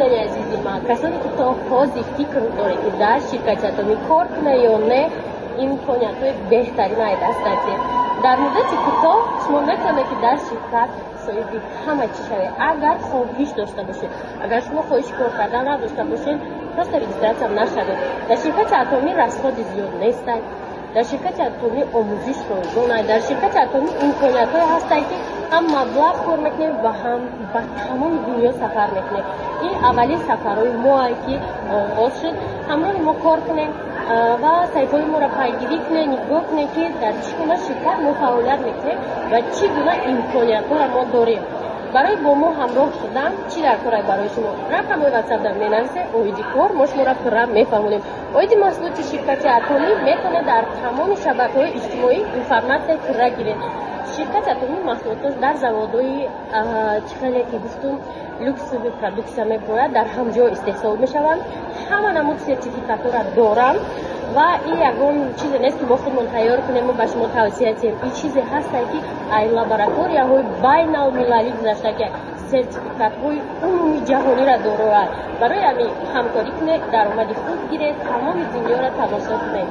Дӯстони азизи ман, касоне ки то ҳозир фикр доред, ки дар ширкати Атомӣ кор кунад ё не, имкониятҳои беҳтарин ай даст датед. Дар муддати кӯтоҳ шумо метавонед, ки дар ширкат соҳиби ҳама чиз шавед, агар хоҳиш дошта бошед. Агар шумо хоҳиши кор кардан надошта бошед, просто регистрация нашавед. Дар ширкати Атомӣ расходи зиёд нестанд, дар ширкати Атомӣ омӯзиш ройгон, дар ширкати Атомӣ имкониятҳое ҳастанд, ки ҳам маблағ кор мекунем ва ҳам ба тамоми дунё сафар мекунем. Ин аввалин сафарҳои моа, ки оғоз шуд. Ҳамроҳи мо кор кунем ва саҳифаҳои моро пайгирӣ кунед, нигоҳ кунед, ки дар чӣ гуна ширкат мо фаъолият мекунем ва чӣ гуна имкониятҳоро мо дорем. Барои бо мо ҳамроҳ шудан чӣ дар кора? Барои шумо рақамҳои Ватсапда менависед, оиди кор мо шуморо пурра мефаҳмонем. Оиди маҳсулоти ширкати Атомӣ метавонед дар тамоми шабакаҳои иҷтимоӣ информатсияи пурра гиред. Ширкати Атомӣ маҳсулоташ дар заводҳои, чӣ хеле ки гуфтум, люксовый продукция мебояд, дар ҳамҷо истеҳсол мешаванд, ҳама намуд сертификатҳоро доранд ва ин ягон чизе нест, ки мо худмон тайёр кунем ва ба шумо тавсия диҳем. Ин чизе ҳастае, ки ай лабораторияҳои байналмилалӣ гузашта, ки сертификатҳои умумии ҷаҳониро дорояд. Барои ҳамин ҳамкорӣ кунед, даромади хуб гиред, тамоми дунёро тамошо кунед.